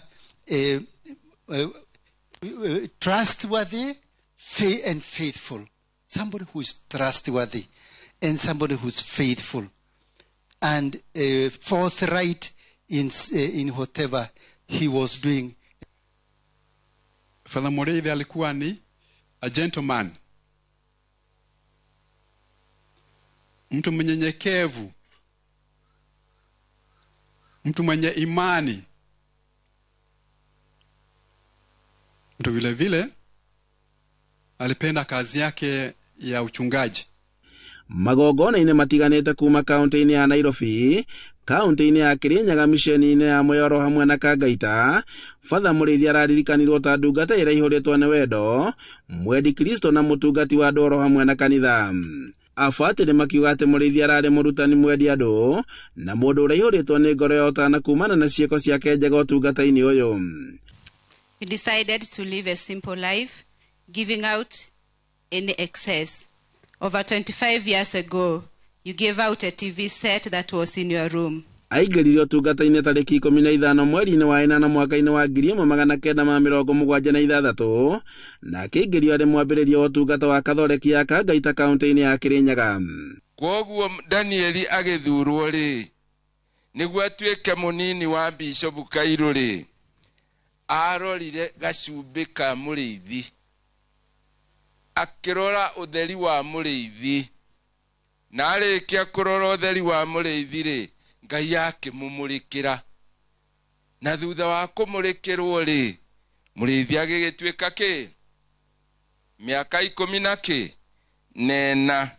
trustworthy and faithful, somebody who is trustworthy and somebody who is faithful and forthright in whatever he was doing. Father Mureithi alikuwa ni a gentleman, mtu mnyenyekevu, mtu mwenye imani, mtu vile vile alipenda kazi yake ya uchungaji. Magongona-inĩ matiganĩte kuma kaunti-inĩ ya Nairobi, kaunti-inĩ ya Kirinyaga, miceni-inĩ ya Mwihoro hamwe na Kangaita. Father Mũrĩithi araririkanirwo ta ndungata ĩrĩa ĩihũrĩtwo nĩ wendo, mwendi Kristo na mũtungati wa andũ oro hamwe na kanitha. Abatĩrĩ makiuga atĩ Mũrĩithi ararĩ mũrutani mwendi andũ na mũndũ ũrĩa aihũrĩtwo nĩ ngoro ya ũtana kumana na ciĩko ciake njega ũtungata-inĩ ũyũ. He decided to live a simple life, giving out any excess. Over 25 years ago, you gave out a TV set that was in your room. Aingĩrire ũtungata-inĩ tarĩki 15 mweri-inĩ wa ĩnana mwaka-inĩ wa 1976 na akĩingĩrio arĩ mwambĩrĩria wa ũtungata wa Katholeki ya Kangaita kaunti-inĩ ya Kirinyaga. Kwoguo Danieli agĩthurwo rĩ, nĩguo atuĩke mũnini wa Bishopu Kairũ rĩ, arorire gacumbĩ ka mũrĩithi, akĩrora ũtheri wa mũrĩithi, na arĩkia kũrora ũtheri wa mũrĩithi rĩ, Ngai akĩmũmũrĩkĩra, na thutha wa kũmũrĩkĩrwo rĩ, mũrĩithi agĩgĩtuĩka kĩ mĩaka 10 na kĩ nena.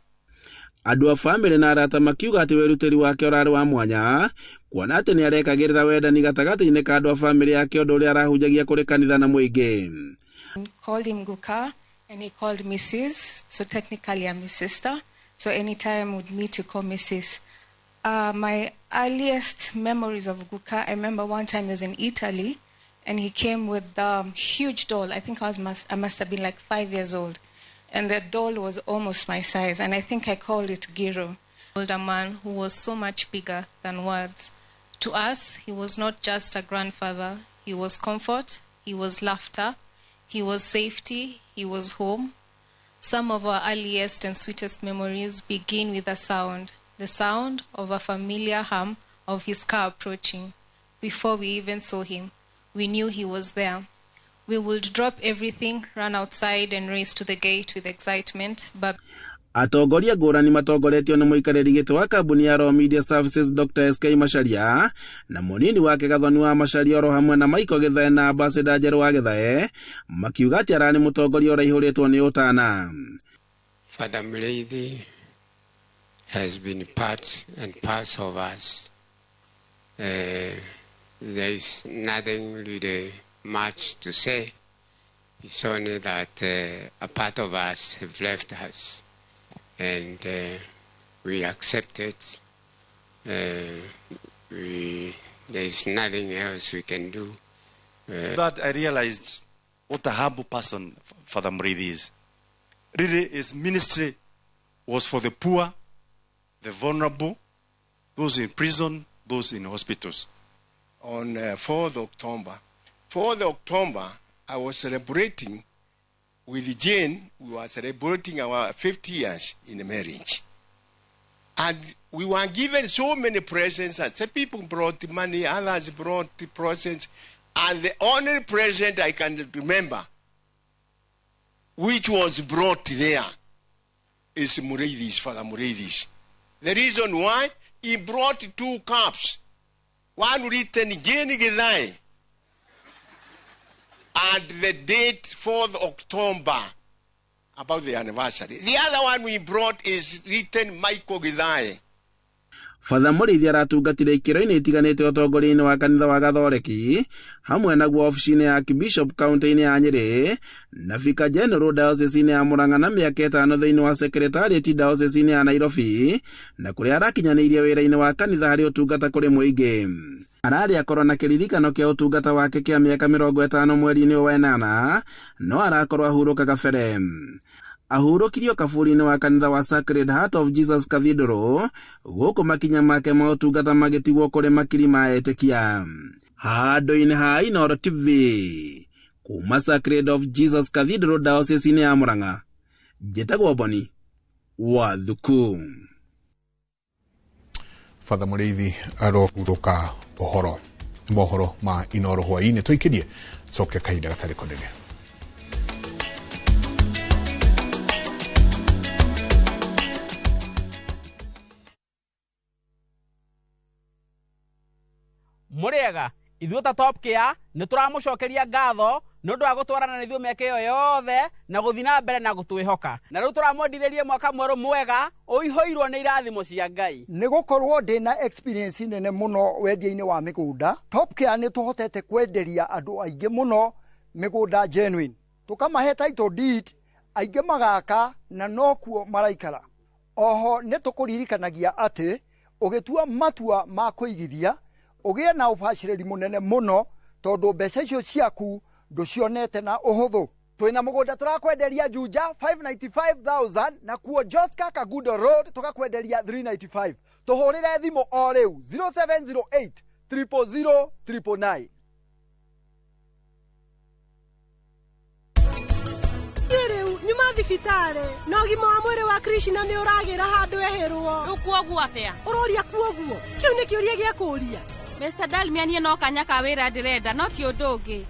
Andũ a bamĩrĩ na arata makiuga atĩ wĩrutĩri wake ũrarĩ wa mwanya, kuona atĩ nĩ arekagĩrĩra wendani gatagatĩ-inĩ ka andũ a bamĩrĩ yake ũndũ ũrĩa arahunjagia kũrĩ kanitha na mũingĩ. Called him Guka and he called Mrs. So technically I'm his sister. So anytime we'd meet, he called Mrs. My earliest memories of Guka, I remember one time he was in Italy and he came with a huge doll. I think I must have been like 5 years old. And the doll was almost my size, and I think I called it Giro. Older man who was so much bigger than words. To us, he was not just a grandfather. He was comfort, he was laughter, he was safety, he was home. Some of our earliest and sweetest memories begin with a sound, the sound of a familiar hum of his car approaching. Before we even saw him, we knew he was there. We would drop everything, run outside and race to the gate with excitement. But atongoria ngũrani matongoretio nĩ mũikarĩri gĩtĩ wa kambuni ya Royal Media Services Dr. SK Macharia na mũnini wake Gathoni wa Macharia oro hamwe na Michael Githae na Ambassador Njerũ wa Githae makiuga atĩ ararĩ mũtongoria ũraihũrĩtwo nĩ ũtana. Father Mureithi has been part and parcel of us. There is nothing really much to say. It's only that a part of us have left us, and we accept it. There is nothing else we can do. That I realized what a humble person Father Mureithi is. Really, his ministry was for the poor, the vulnerable, those in prison, those in hospitals. On 4th October, 4th October, I was celebrating with Jane. We were celebrating our 50 years in marriage. And we were given so many presents. And some people brought money, others brought presents. And the only present I can remember, which was brought there, is Mureithi's, Father Mureithi's. The reason why, he brought 2 cups. One written Jane Githae, and the date 4th October, about the anniversary. The other one we brought is written Michael Githae. Father Mureithi aratungatire ikĩro-inĩ itiganĩte ũtongoria-inĩ wa kanitha wa Gatholeki hamwe naguo obici-inĩ ya Archbishop kaunti-inĩ ya Nyĩrĩ na Vicar General diocese-inĩ ya Murang'a na mĩaka 5 thĩinĩ wa Secretariat diocese-inĩ ya Nairobi na kũrĩa arakinyanĩirie wĩra-inĩ wa kanitha harĩ ũtungata kũrĩ mũingĩ. Ararĩ akorwo na kĩririkano kĩa ũtungata wake kĩa mĩaka 50 mweri-inĩ wa 8 no arakorwo ahurũka kabere. Ahurũkirio kaburi-inĩ wa kanitha wa Sacred Heart of Jesus Cathedral gũkũ makinya make ma ũtungata magĩtigwo kũrĩ makiri ma etĩkia. Handũ-inĩ ha Inooro TV kuma Sacred of Jesus Cathedral diocese-inĩ ya Murang'a, njĩtagwo Boni wa Thuku. Father Mureithi arohurũka ũhoro. Mohoro ma Inoro hwainĩ tũikĩrie coke kahinda gatarĩ kũnene. Mũrĩega ithuĩ ta Top Care nĩ tũramũcokeria ngatho nĩ ũndũ wa gũtwarana na ithuĩ mĩaka ĩyo yothe na gũthiĩ na mbere na gũtwĩhoka, na rĩu tũramwendithĩrie mwaka mwerũ mwega ũihũirwo nĩ irathimo cia Ngai. Nĩ gũkorwo ndĩ na experience nene mũno wendia-inĩ wa mĩgũnda, Top Care nĩ tũhotete kwenderia andũ aingĩ mũno mĩgũnda genuine, tũkamahe title deed, aingĩ magaka na nokuo maraikara. Oho nĩ tũkũririkanagia atĩ ũgĩtua matua ma kũigithia ũgĩe na ũbacĩrĩri mũnene mũno, tondũ mbeca icio ciaku ndũcionete na ũhũthũ. Twĩna mũgũnda tũrakwenderia Juja 595,000 na kuo Joska Kagudo Road tũgakwenderia 395. Tũhũrĩre thimũ o rĩu 0708 000 999. Rĩu nyuma thibitarĩ na ũgima wa mwĩrĩ wa Krishna nĩ ũragĩra handũ ehĩrwo. Rĩu kuoguo atĩa? Ũroria kuoguo? Kĩu nĩ kĩũria gĩa kũũria. Mr. Dalmia, niĩ no kanya ka wĩra ndĩrenda, no ti ũndũ ũngĩ.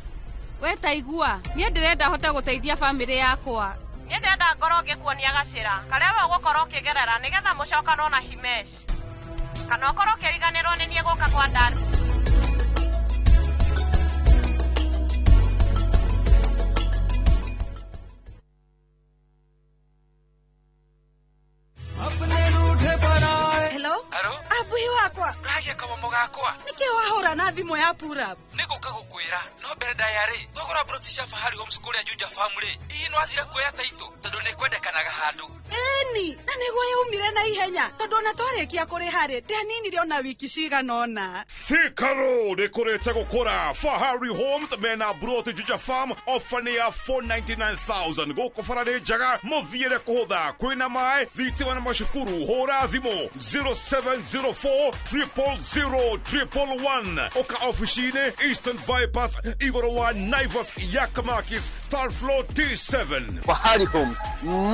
We ta igua, niĩ ndĩrenda hote gũteithia bamĩrĩ yakwa. Niĩ ndĩrenda ngorwo ngĩkuonia gacĩra karĩa we ũgũkorwo ũkĩgerera nĩgetha mũcokanwo na Himesh, kana ũkorwo ũkĩriganĩrwo nĩ niĩ gũka kwa Dar. Hello? Abuhi wakwa. Ũragia kamomo gakwa. Nĩkĩ wahũra na thimũ ya Purab? Nĩ gũka gũkwĩra no mbere ndaya rĩ, thogora broti cia Fahari Homes kũrĩa Juja Farm rĩ, hihi no athire kuoya taitũ tondũ nĩ kwendekanaga handũ. Ĩni, na nĩguo yaumire na ihenya tondũ ona twarĩkia kũrĩha rĩ, ndianinire ona wiki cigana ũna. Thika Road ĩkũrĩte gũkũra. Fahari Homes mena broti Juja Farm ofa nĩ ya 499,000 gũkũ bara nĩ njega mũthiĩre kũhũtha kwĩna maĩ thitima na macukuru. Hũra thimũ 0704 000 111 ũka ofici-inĩ Eastern Bypass igũrũ wa Naivas Yakamakis third floor T7. Fahari Homes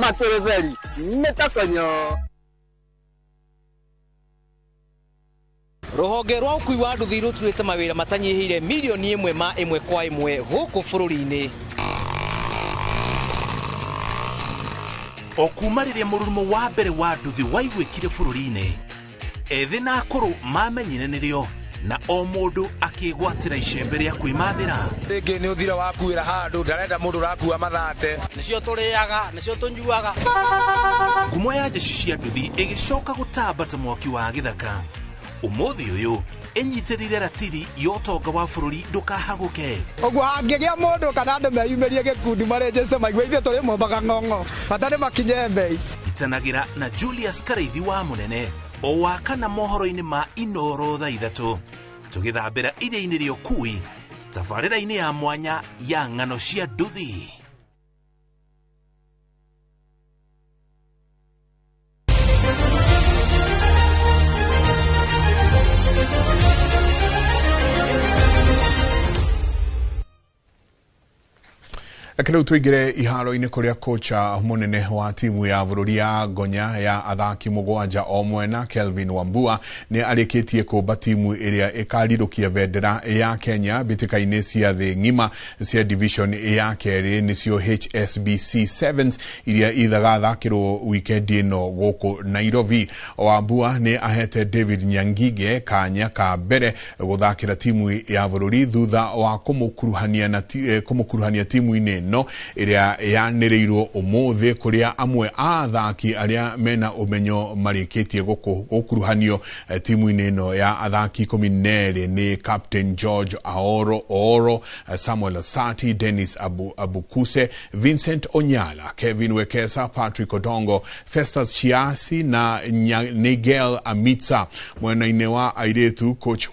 materetheri metakonyo. Rũhonge rwa ũkui wa nduthi rũturĩte mawĩra matanyihĩire milioni ĩmwe ma ĩmwe kwa ĩmwe gũkũ bũrũri-inĩ. O kuma rĩrĩa mũrurumo wa mbere wa nduthi waiguĩkire bũrũri-inĩ, ethĩ na akũrũ mamenyire nĩrĩo na o mũndũ akĩgwatĩra icembe rĩa kwĩmathĩra. Rĩngĩ nĩ ũthira wakuĩra handũ, ndarenda mũndũ ũrakua mathate. Nĩcio tũrĩaga, nĩcio tũnyuaga. Ngumo ya njeci cia nduthi ĩgĩcoka gũtamba ta mwaki wa gĩthaka. Ũmũthĩ ũyũ ĩnyitĩrĩire ratiri ya ũtonga wa bũrũri ndũkahagũke. Ũguo hangĩgĩa mũndũ kana andũ meyumĩrie gĩkundi marĩnjĩte maigue ithuĩ tũrĩ mombaga ng'ong'o, bata nĩ makinye mbei. Itanagĩra na Julius Karaithi wa Mũnene o wa kana mohoro-inĩ ma Inoro thaa 3 tũgĩthambĩra iria-inĩ rĩa ũkui tabarĩra-inĩ ya mwanya ya ng'ano cia nduthi. Reke rĩu tũingĩre iharo-inĩ kũrĩa kocha mũnene wa timu ya bũrũri ya Ngonya ya athaki mũgwanja o mwena Kelvin Wambua nĩ arĩkĩtie kũmba timu ĩrĩa ĩkarirũkia bendera ya Kenya mbĩtĩka-inĩ cia thĩ ng'ima cia division ya kerĩ nĩcio HSBC Sevens iria itagathakĩrwo wikendi ĩno gũkũ Nairobi. Wambua nĩ ahete David Nyangige kanya ka mbere gũthakĩra timu ya bũrũri thutha wa kũmũkuruhania timu-inĩ no ĩrĩa yanĩrĩirwo ũmũthĩ kũrĩa amwe a athaki arĩa mena ũmenyo marĩkĩtie gũkuruhanio timu-inĩ ĩno ya athaki 12 nĩ Captain George Aoro Ooro, Samuel Asati, Dennis Abukuse, Vincent Onyala, Kevin Wekesa, Patrick Odongo, Festus Chiasi na Nigel Amitsa. Mwena-inĩ wa airĩtu coach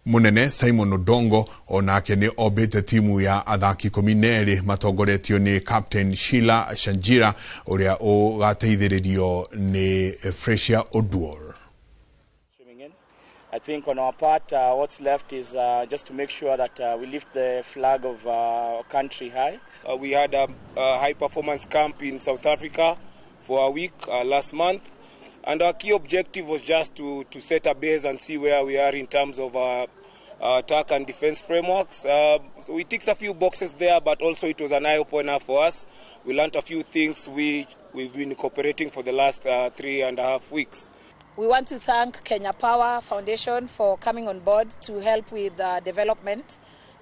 munene Simon Odongo onake nĩ ombĩte timu ya athaki 12 matongoretio nĩ Captain Sheila Shanjira ũrĩa ũgateithĩrĩrio nĩ Fresia Oduor. I think on our part, what's left is just to make sure that we lift the flag of our country high. We had a high-performance camp in South Africa for a week last month, and our key objective was just to set a base and see where we are in terms of our attack and defense frameworks. So we ticked a few boxes there, but also it was an eye-opener for us. We learned a few things we've been cooperating for the last 3.5 weeks. We want to thank Kenya Power Foundation for coming on board to help with the development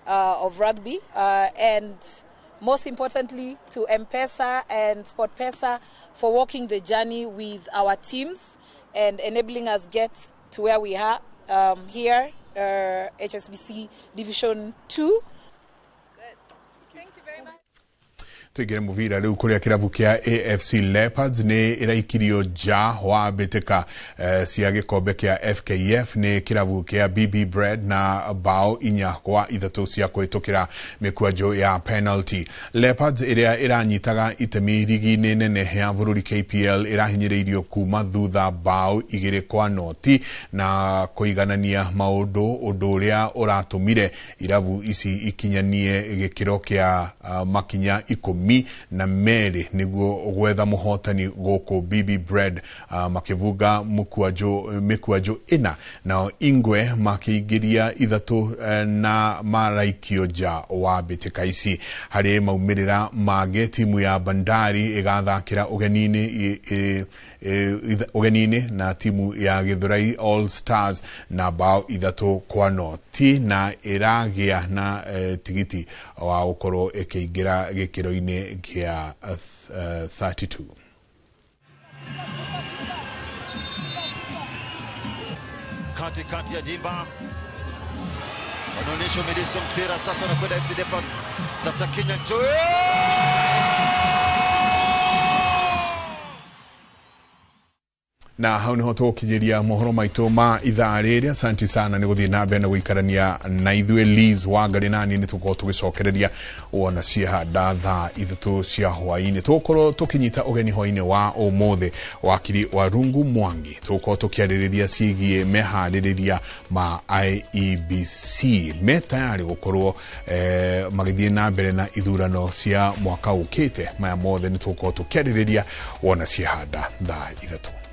of rugby, and most importantly to M-Pesa and SportPesa for walking the journey with our teams and enabling us get to where we are here, HSBC Division 2. Good. Thank you very much. Tuingire muvira riu kuria kirabu kia AFC Leopards ni iraikirio nja wa mbitika cia gikombe kia FKF ni kirabu kia BB Bread na bao 4-3 cia kuhitukira mikwanjo ya penalty. Leopards iria iranyitaga itemi rigi-ini nene ya bururi KPL irahinyiriirio kuma thutha bao 2-0 na kuiganania maundu undu uria uratumire irabu ici ikinyanie gikiro kia makinya 12 niguo gwetha muhotani guku BB Bread makivunga mikwanjo 4 nao Ingwe makiingiria 3 na maraikio nja wa mbitika ici. Hari maumirira mangĩ timu ya Bandari igathakira ugenini na timu ya Githurai All Stars na bao 3-0 na iragia na tigiti wa gukorwo ikiingira gikiro-ini kia 32. Kati ya jimba wanaonyesha umilisi mpira sasa, wanakwenda FC Leopards tafuta Kenya Joe. Na hau niho tugukinyiria mohoro maitu ma ithaa rĩrĩ. Asanti sana nĩ gũthiĩ na mbere na gũikarania na ithuĩ. Liz Wangari nani nĩ tũgũkorwo tũgĩcokereria wona ciehanda thaa 3 cia hwaĩ-inĩ. Tũgũkorwo tũkĩnyita ũgeni hwaĩ-inĩ wa ũmũthĩ wakiri wa Rungu Mwangi. Tũgũkorwo tũkĩarĩrĩria ciĩgiĩ meharĩrĩria ma IEBC me tayari gũkorwo magĩthiĩ na mbere na ithurano cia mwaka ũkĩte. Maya mothe nĩ tũgũkorwo tũkĩarĩrĩria wona ciehanda thaa 3.